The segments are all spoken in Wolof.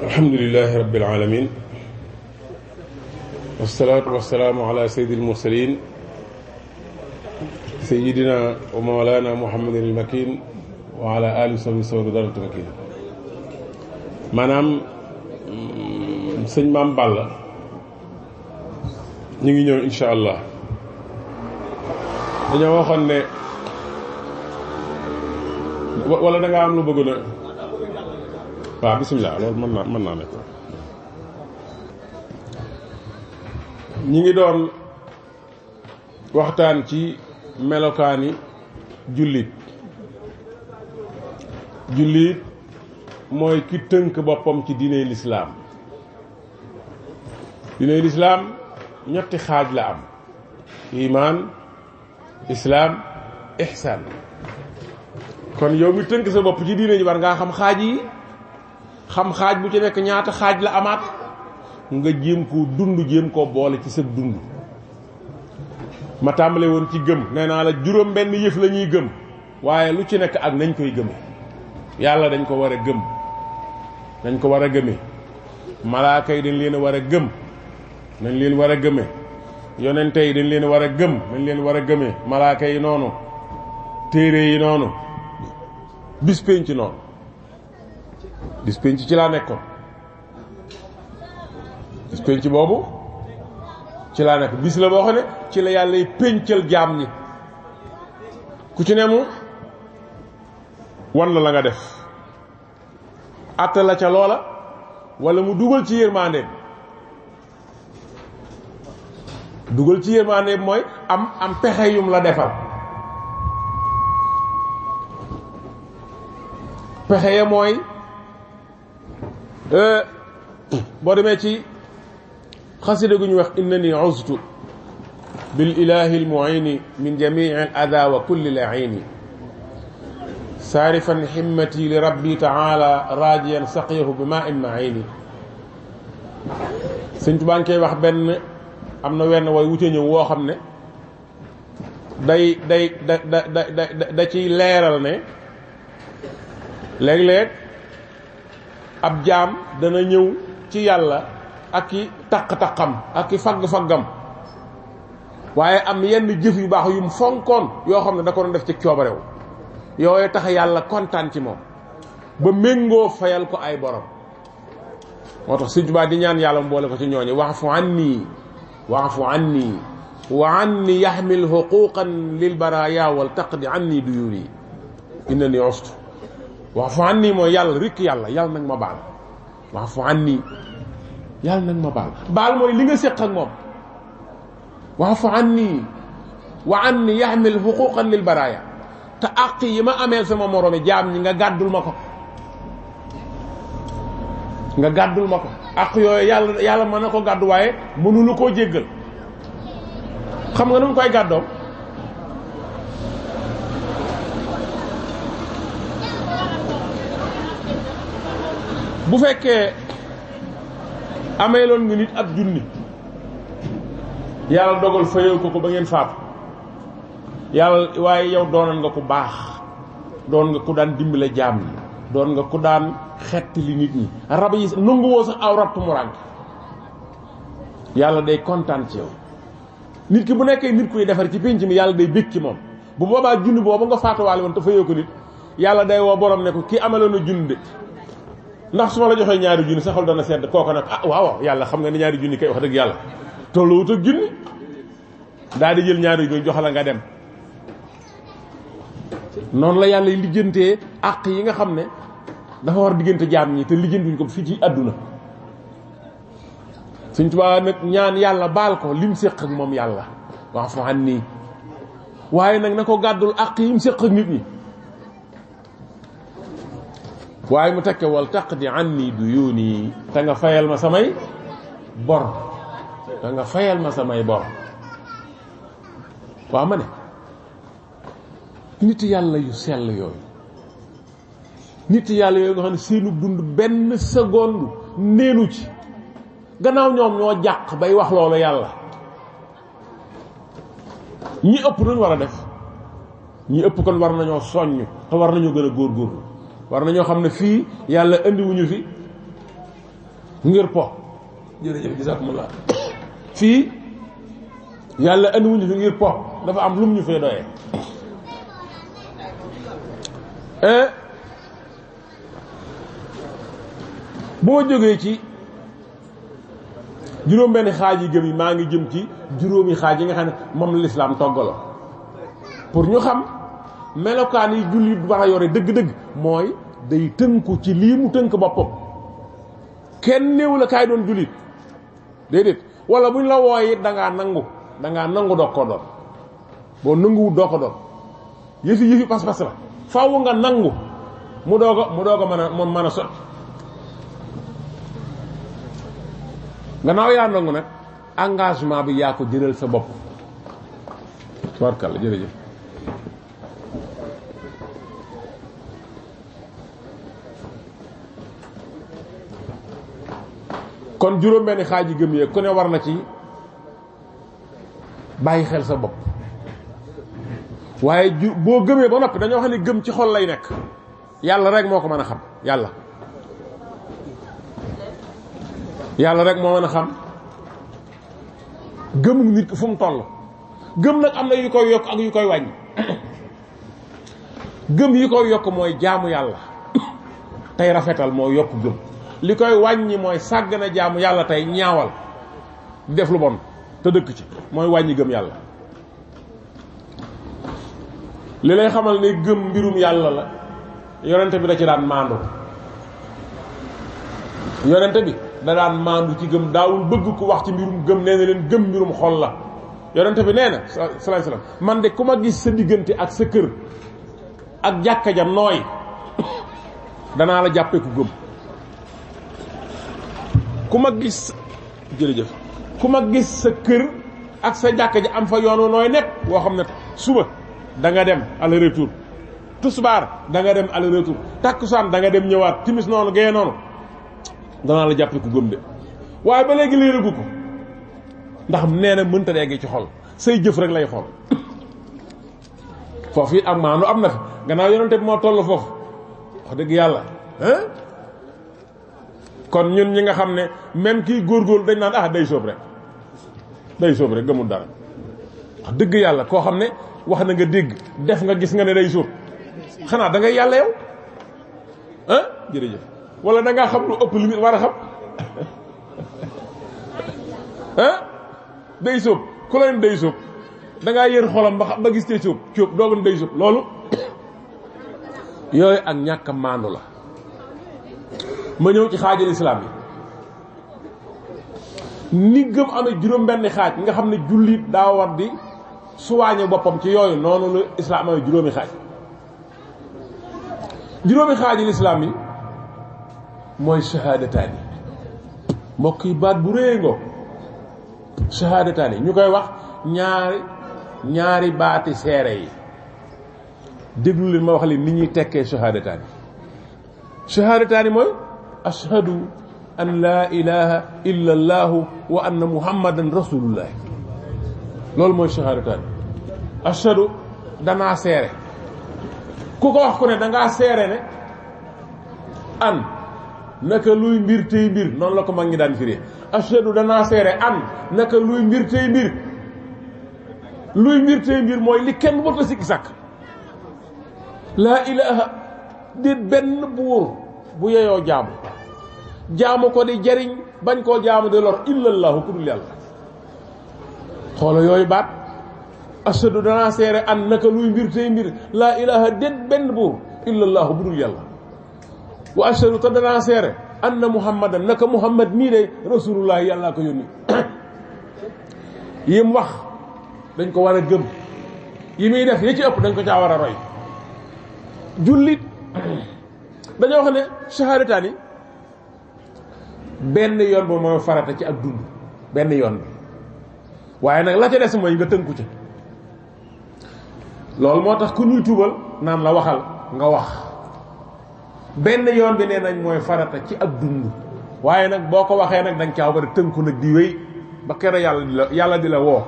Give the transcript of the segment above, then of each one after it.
alhamdulilahi rabbil alamin wasalaatu wasalaamu ala sayyidil mursalin sayyidina wa mawlana muhammadin al makin wa ala alihi sahbi sawru daratu makin maanaam sëñ Maam Balla ñu ngi ñëw insha allah dañoo waxoon ne wala da nga am lu bëgg na waaw bisimilah loolu mën naa nekk ñi ngi doon waxtaan ci melokaani jullit mooy ki tënk boppam ci diiney lislaam diiney lislaam ñetti xaaj la am imaan islaam ihsaan kon yow mi tënk sa bopp ci diine ji war ngaa xam xaaj yi xam xaaj bu ci nekk ñaata xaaj la amaat nga jéem koo dund jéem koo boole ci sa dund ma tàmbale woon ci gëm nee naa la juróom benn yëf la ñuy gëm waaye lu ci nekk ak nañ koy gëme yàlla dañ ko war a gëm dañ ko war a gëme malaaka yi dañ leen a war a gëm nañ leen war a gëme yonente yi dañ leen war a gëm nañ leen war a gëme malaaka yi noonu téere yi noonu bis penc noonu bis penc ci laa nekkoon bis penc boobu ci laa nekk bis la boo xam ne ci la yàlla pencal jaam ñi ku ci ne mu wan la nga def atta la ca loola wala mu dugal ci yërmandeem mooy am pexe yum la defal pexe ya mooy boo demee ci xasida gu ñu wax innani uztu bil ilahi al mu'ini min jami'i al adha wa kulli la'ini saarifan himmati li rabbi ta'ala rajiyan saqiyahu bi ma'in ma'ini Sëñ Tuubaa koy wax benn am na wenn way wute ñëw woo xam ne da ciy leeral ne léeg-léeg ab jaam dana ñëw ci yàlla ak i taq-taqam ak i fagg-faggam waaye am yenn jëf yu baax yu mu fonkoon yoo xam ne da ko doon def ci coobarew yooyu tax yàlla kontaan ci moom ba méngoo fayal ko ay borom moo tax Sëñ Tuubaa di ñaan yàlla mu boole ko ci ñooñu wa'fu anni wa anni yaxmil xuquqan lil baraya wal taqdi anni duyuni innani ustu wa'fu anni mooy yàlla rikk yàlla nag ma baal wa'fu anni yàlla nag ma baal mooy li nga séq ak moom wa'fu anni wa anni yaxmil xuquqan lil baraya te àq yi ma ameel sama moroomi jaam ñi nga gàddul ma ko àq yooyu yàlla mën na ko gàddu waaye mënulu koo jéggal xam nga nu mu koy gàddoom bu fekkee ameeloon nga nit ab junni yàlla dogal fayal ko ba ngeen faatu yàlla waaye yow doonoon nga ku baax doon nga ku daan dimbale jaam yi doon nga ku daan xettali nit ñi rab yi nanguwoo sax aw rab tumurànk yàlla day kontaan ci yow nit ki bu nekkee nit kuy defar ci pénc mi yàlla day bég ci moom bu boobaa junni boobu nga faatuwaale woon te fayoo ko nit yàlla day woo borom ne ko kii amaloon na junni de ndax su ma la joxee ñaari junni sa xol dana sedd kooko nag waaw yàlla xam nga ne ñaari junni kay wax dëgg yàlla tolluwut ak junni daal di jël ñaari junni jox la nga dem noonu la yàlla lijjantee àq yi nga xam ne dafa war diggante jaam ñi te lijjantuñ ko fii ci àdduna Sëñ Tuubaa nag ñaan yàlla baal ko lim séq ak moom yàlla wa'fu anni waaye nag na ko gàddul àq yi mu séq ak nit ñi waaye mu tekke wal taqdi anni duyuni te nga fayal ma samay bor waaw ma ne nit yàlla yu sell yooyu nga xam ne seenu dund benn seconde neenu ci gannaaw ñoom ñoo jàq bay wax loolu yàlla ñi ëpp nañ war a def ñi ëpp kon war nañoo soññ te war nañoo gën a góorgóorlu war nañoo xam ne fii yàlla indiwuñu fi ngir po jërëjëf jazakumullah fii yàlla andiwuñu fi ngir po dafa am lum ñu fee doyee bu ma jógee ci juróom benn xaaj yi gëm yi maa ngi jëm ci juróomi xaaj yi nga xam ne moom la lislaam toggaloo pour ñu xam melokaan yi jullit war a yore dëgg-dëgg mooy day tënku ci lii mu tënk boppam kenn néew la kaay doon jullit déedéet wala buñ la wooyee dangaa nangu doog ko doon boo nanguwut doo ko doon yëfi pas-pas la faaw nga nangu mu doog a mën a sotti gannaaw yaa nangu nag engagement bi yaa ko jëral sa bopp tubaarkàlla jërëjëf kon juróom benn xaaj yi gëm yee ku ne war na ci bàyyi xel sa bopp waaye boo gëmee ba noppi dañoo xam ne gëm ci xol lay nekk yàlla rek moo ko mën a xam yàlla rek moo mën a xam gëmu nit fu mu toll gëm nag am na yu koy yokk ak yu koy wàññi gëm yi koy yokk mooy jaamu yàlla tey rafetal moo yokk gëm li koy wàññi mooy sàgg na jaamu yàlla tey ñaawal def lu bon te dëkk ci mooy wàññi gëm yàlla li lay xamal ne gëm mbirum yàlla la yonente bi da ci daan maandu yonente bi da daan maandu ci gëm daawul bëgg ku wax ci mbirum gëm nee na leen gëm mbirum xol la yonente bi nee na salaay salaam man de ku ma gis sa diggante ak sa kër ak jàkka ja nooy danaa la jàppee ku gëm ku ma gis jërëjëf ku ma gis sa kër ak sa jàkka ja am fa yoonu nooy nepp woo xam ne suba da nga dem aller retour tusbaar da nga dem aller retour takkusaan da nga dem ñëwaat timis noonu gee noonu danaa la jàppe ku gëm de waaye ba léegi léeragu ko ndax nee na mënta degg ci xol say jëf rek lay xool foofu it ak maandu am na fi gannaaw yonente bi moo toll foofu wax dëgg yàlla kon ñun ñi nga xam ne même kii góorgóorlu dañ naan day sóob rek gëmul dara wax dëgg yàlla koo xam ne wax na nga dégg def nga gis nga ne day sóob xanaa da ngay yàlla yow jërëjëf wala da ngaa xam lu ëpp li mu war a xam day sóob ku leen day sóob da ngaa yër xolam ba gis te sóob doogun day sóob loolu yooyu ak ñàkk a maandu la ma ñëw ci xaajal islam yi ni gëm amee juróom benn xaaj nga xam ne jullit daa war di suwaañe boppam ci yooyu noonu la islam amee juróomi xaajal islam yi mooy shahaadataani mbokk yi baat bu réy ngoo shahaadataani ñu koy wax ñaari baati seere yi déglu leen ma wax leen ni ñuy tekkee shahaadataani mooy ashhadu an laa ilaha illa allahu wa anna muhammadan rasulullah loolu mooy shahaadataani ashhadu danaa seere ku ko wax ku ne dangaa seere ne an naka luy mbir tey mbir noonu la ko mag ñi daan firee ashhadu danaa seere an naka luy mbir tey mbir mooy li kenn warta sikki sàkk laa ilaha déet benn buur bu yeyoo jaamu ko di jariñ bañ koo jaamu di lor illallahu ku dul yàlla xoola yooyu baat ashhadu danaa seere an naka luy mbir tey mbir laa ilaha déet benn buur illallahu bu dul yàlla wa ashhadu te danaa seere anna muhammadan naka muhammad mii de rasulullah yàllaa ko yónni yim wax dañ ko war a gëm yi muy def yi ci ëpp dañ ko caa war a roy jullit dañoo wax ne shahaadataani benn yoon ba mooy farata ci ak dund benn yoon bi waaye nag la ca des mooy nga tënku ca loolu moo tax ku ñuy tuubal naan la waxal nga wax benn yoon bi nee nañ mooy farata ci ak dund waaye nag boo ko waxee nag dañ caa war a tënku nag di wéy ba kere yàlla di la woo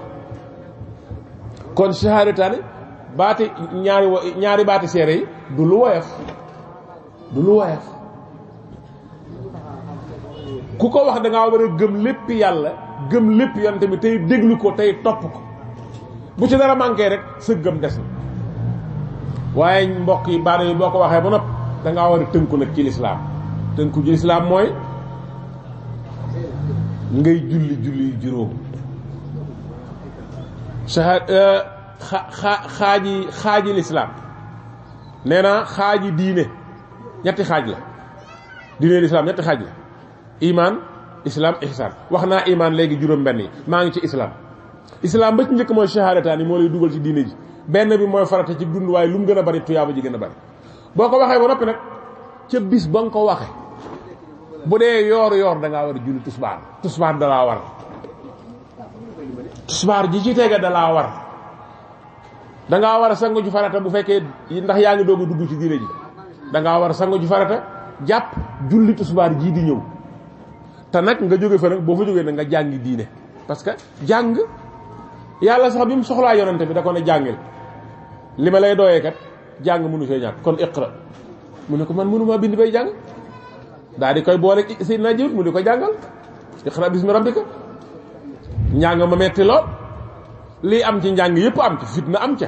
kon shahaadataani baati ñaari baati seere yi du lu woyof ku ko wax da ngaa war a gëm lépp yàlla gëm lépp yonent bi tey déglu ko tey topp ko bu ci dara manqué rek sa gëm des na waaye mbokk yi baana yi boo ko waxee ba nopp da ngaa war a tënku nag ci lislaam tënku ci lislaam mooy ngay julli juróom xaaji lislaam nee na xaaji diine ñetti xaaj la diine lislaam ñetti xaaj la iman islam ihsan wax naa iman léegi juróom benn yi maa ngi ci islam ba ci njëkk mooy shahadataani moo lay dugal ci diine ji benn bi mooy farata ci dund waaye lu mu gën a bari tuyaaba ji gën a bari boo ko waxee ba noppi nag ca bis ba nga ko waxe bu dee yoor da ngaa war a julli tusbaar dalaa war tusbaar ji ci tege dalaa war da ngaa war a sangu ji farata bu fekkee ndax yaa ngi doog a dugg ci diine ji da ngaa war a sangu ji farata jàpp julli tusbaar jii di ñëw te nag nga jóge fa nag boo fa jógee nag nga jàngi diine parce que jàng yàlla sax bi mu soxlaa yonante bi da ko ne jàngil li ma lay dooyee kat jàng mënu fee ñàkk kon iqra mu ne ko man mënumaa bind bay jàng daal di koy boole Seydina Jibril mu di ko jàngal iqra bismi rabbika njàng ma metti lool lii am ci njàng yëpp am ca fitna am ca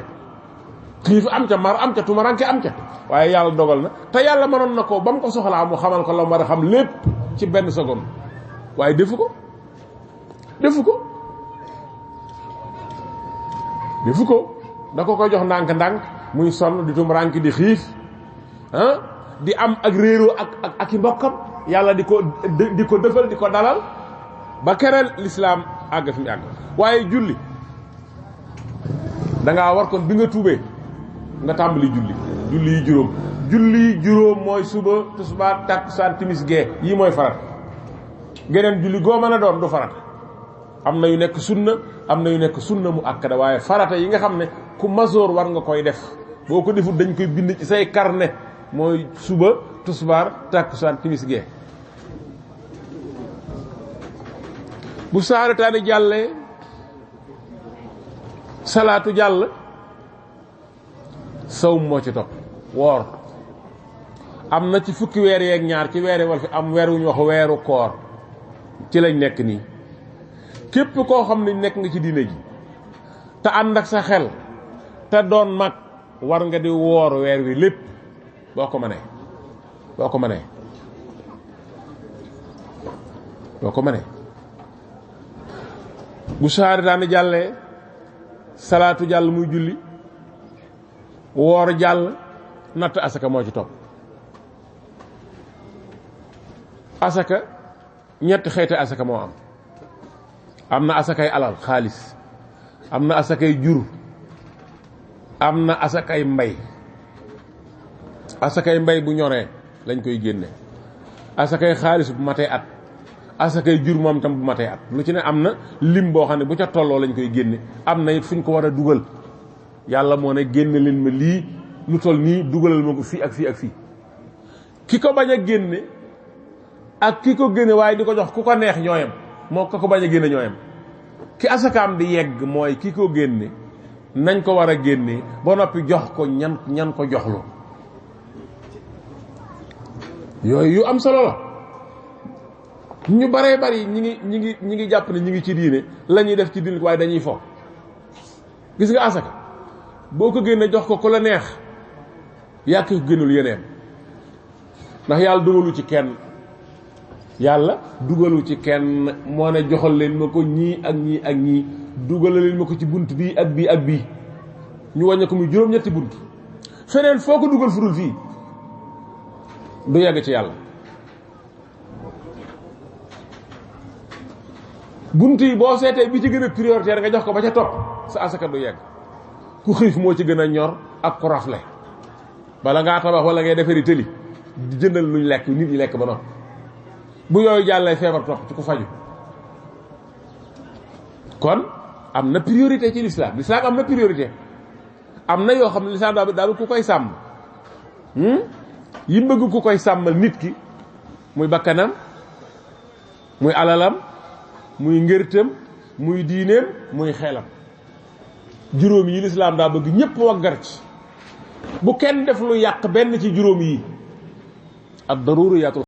xiif am ca mar am ca tumaranke am ca waaye yàlla dogal na te yàlla mënoon na ko ba mu ko soxlaa mu xamal ko la war a xam lépp ci benn seconde waaye defu ko da ko koy jox ndànk-ndànk muy sonn di tumaranke di xiif di am ak réeroo ak i mbokkam yàlla di ko defal di ko dalal ba kereel lislaam àgg fi mu àgg waaye julli da ngaa war kon bi nga tuubee nga tàmbali julli yi juróom mooy suba tisbaar takkusaan timis gee yii mooy farat geneen julli goo mën a doon du farat am na yu nekk sunna mu akkada waaye farata yi nga xam ne ku masoor war nga koy def boo ko defut dañ koy bind ci say carnet mooy suba tisbaar takkusaan timis gee bu saarataani jàllee salaatu jàll sawm moo ci topp woor am na ci fukki weer yeeg ñaar ci weeri wal fi am weer wu ñu wax weeru koor ci lañ nekk nii képp koo xam ne nekk nga ci diine ji te ànd ak sa xel te doon mag war nga di woor weer wi lépp boo ko mënee bu saari daan jàllee salaatu jàll muy julli woor jàll natt asaka moo ci topp asaka ñetti xeeti asaka moo am na asakay alal xaalis am na asakay jur am na asakay mbay bu ñoree lañ koy génne asakay xaalis bu matee at asakay jur moom tam bu matee at lu ci ne am na lim boo xam ne bu ca tolloo lañ koy génne am na it fuñ ko war a dugal yàlla moo ne génne leen ma lii lu toll nii dugalal ma ko fii ak fii ak fii ki ko bañ a génne ak ki ko génne waaye di ko jox ku ko neex ñooyam moo ko bañ a génne ñooyam ki asakaam di yegg mooy ki ko génne nañ ko war a génne ba noppi jox ko ñan ko joxlu yooyu yu am solo la ñu baree bari ñi ngi jàpp ne ñi ngi ci diine la ñuy def ci diine waaye dañuy fo gis nga asaka boo ko génne jox ko ku la neex yaa ko gënul yeneen ndax yàlla dugalu ci kenn moo ne joxal leen ma ko ñii ak ñii ak ñii dugal leen ma ko ci bunt bii ak bii ak bii ñu wàññi ko muy juróom-ñetti bunt feneen foo ko dugal furul fii du yegg ci yàlla bunt yi boo seetee bi ci gën a prioritaire nga jox ko ba ca topp sa asaka du yegg ku xiif moo ci gën a ñor ak ku rafle bala ngaa tabax wala ngay defari tëli di jëndal luñ lekk nit ñi lekk ba noppi bu yooyu jàllee feebar topp ci ku faju kon am na priorité ci l'islam am na priorité am na yoo xam ne l'islam daal ku koy sàmm yi bëgg ku koy sàmmal nit ki muy bakkanam muy alalam muy ngërtam muy diineem muy xelam juróom yi l'islam daa bëgg ñépp waggar ci bu kenn def lu yàq benn ci juróom yi ad daruriyaatul